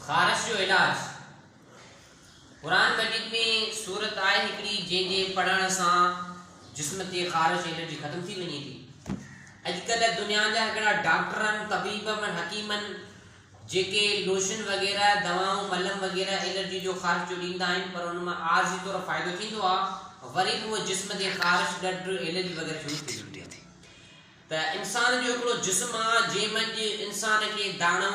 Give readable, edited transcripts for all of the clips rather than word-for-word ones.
خارش جو علاج، قرآن مجيد ۾ سورت آهي هڪڙي جنهن جي پڙهڻ سان جسم تي خارش الرجي ختم ٿي وڃي ٿي. اڄڪلهه دنيا جا هڪڙا ڊاڪٽرن، طبيبن، حڪيمن جيڪي لوشن وغيره دوائون ملم وغيره الرجي جو خارش جو ڏيندا آهن پر ان مان عارضي طور فائدو ٿيندو آهي وري به اهو جسم تي خارش ڏڍ الرجي وغيره شروع ٿي ويندي آهي. ته انسان جو هڪڙو جسم آ جنهن منجهه انسان کي داڻو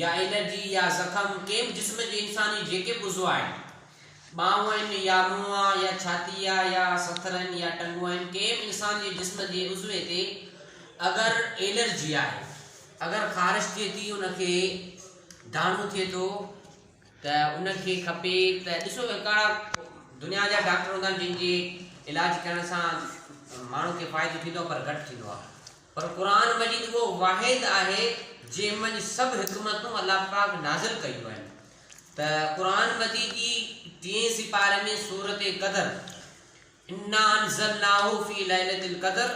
يا الرجي يا زخم ڪنهن به جسم جي انسان جي جيڪي به عضوا آهن ٻانهون آهن يا منهن آ يا ڇاتي آ يا سٿر آهن يا ٽنگون آهن ڪنهن به انسان جي جسم جي عضوي تي اگر الرجي آهي اگر خارش ٿئي ٿي ان کي داڻو ٿئي ٿو ته ان کي کپي ته ڏسو هڪڙا دنيا جا ڊاڪٽر هوندا آهن جن جي علاج ڪرڻ سان ماڻهو کي فائدو ٿيندو آهي پر گهٽ ٿيندو آهي پر قرآن مجيد اهو واحد آهي جنهن منجهه سڀ حڪمتون الله پاڪ نازل ڪيون آهن ته قرآن مجيد جي ٽئين سپاري ۾ سورت قدر انا انزلناه في ليلة القدر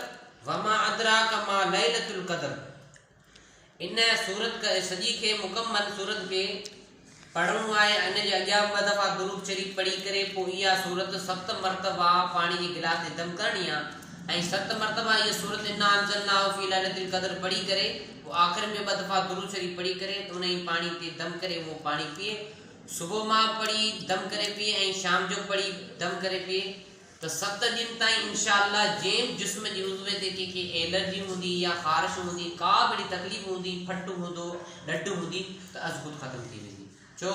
وما ادراڪ ما ليلة القدر ان سورت سڄي کي مڪمل سورت کي پڙهڻو آهي ان جي اڳيان ٻه دفعا درود شريف پڙهي ڪري پوء اها سورت ست مرتبا پاڻي جي گلاس تي دم ڪرڻي آهي ۽ ست مرتبا اها سورت انا انزلناه في ليلة القدر پڙهي ڪري پوء آخر ۾ ٻه دفعا درود شريف پڙهي ڪري ته انهي پاڻي تي دم ڪري اهو پاڻي پيئي صبح مان پڙهي دم ڪري پيئي ۽ شام جو پڙهي دم ڪري پيئي ته ست ڏينهن تائين انشاء الله جنهن به جسم جي عضوي تي ڪنهن کي الرجي هوندي يا خارش هوندي ڪا به اهڙي تڪليف هوندي ڦٽ هوندو ڏڍ هوندي ته ازخود ختم ٿي ويندي ڇو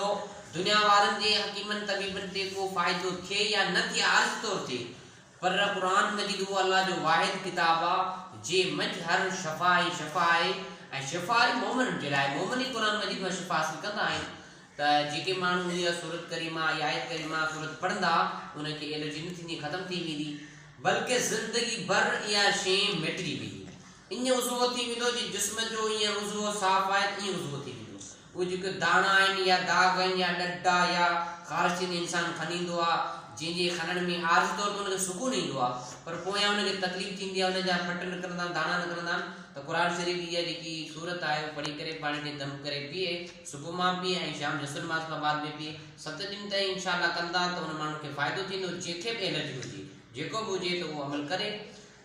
دنيا وارن جي حڪيمن طبيبن تي ڪو فائدو ٿئي يا نه ٿئي عارضي طور ٿئي پر قرآن مجيد اهو الله جو واحد ڪتاب آ جنهن منجهه هر شفا ۽ شفا آهي ۽ شفا ئي مومنن جي لاء مومن ئي قرآن مجيد مان شفا حاصل ڪندا آهن ته جيڪي ماڻهو اها سورت ڪريمه يا آيت ڪريمه سورت پڙهندا انهن کي الرجي نه ٿيندي ختم ٿي ويندي بلڪه زندگي ڀر اها شيء مٽجي ويندي ائين عضوو ٿي ويندو جيئن جسم جو ائين عضوو صاف آهي ته ائين عضوو ٿي ويندو اهي جيڪي داڻا آهن يا داغ آهن يا ڏڍ آهي يا خارش ٿيندي انسان کنيندو آهي جنهن جي کنڻ ۾ عارضي طور تي ان کي سڪون ايندو آهي پر پويان ان کي تڪليف ٿيندي آهي ان جا ڦٽ نڪرندا آهن داڻا نڪرندا آهن ته قرآن شريف جي اها جيڪي سورت آهي اهو پڙهي ڪري پاڻي تي دم ڪري پيئي صبح مان پيئي ۽ شام جو عصر نماز کان بعد ۾ پيئي ست ڏينهن تائين انشاء الله ڪندا ته ان ماڻهو کي فائدو ٿيندو جنهن کي به الرجي هجي جيڪو به هجي ته اهو عمل ڪري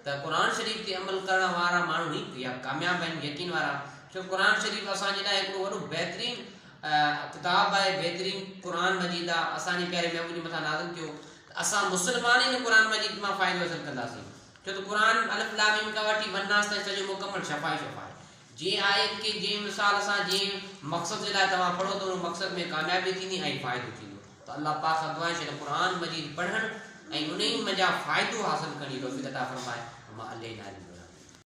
ته قرآن شريف تي عمل ڪرڻ وارا ماڻهو ئي ڪامياب آهن يقين وارا ڇو قرآن شريف اسان جي لاء هڪڙو وڏو بهترين ڪتاب آهي بهترين قرآن مجيد آهي اسان جي پياري محبوب جي مٿان نازل ٿيو ته اسان مسلمان ئي قرآن مجيد مان فائدو حاصل ڪنداسين ڇو ته قرآن الف لام ميم کان وٺي والناس تائين سڄو مڪمل شفا ئي شفا آهي جنهن آيت کي جنهن مثال سان جنهن مقصد جي لاء توهان پڙهو ته ان مقصد ۾ ڪاميابي ٿيندي ۽ فائدو ٿيندو ته الله پاڪ کان دعا آهي ته قرآن مجيد پڙهڻ ۽ انهي منجهان فائدو حاصل ڪرڻ جي توفيق عطا فرمائي وما علينا الا البلاغ.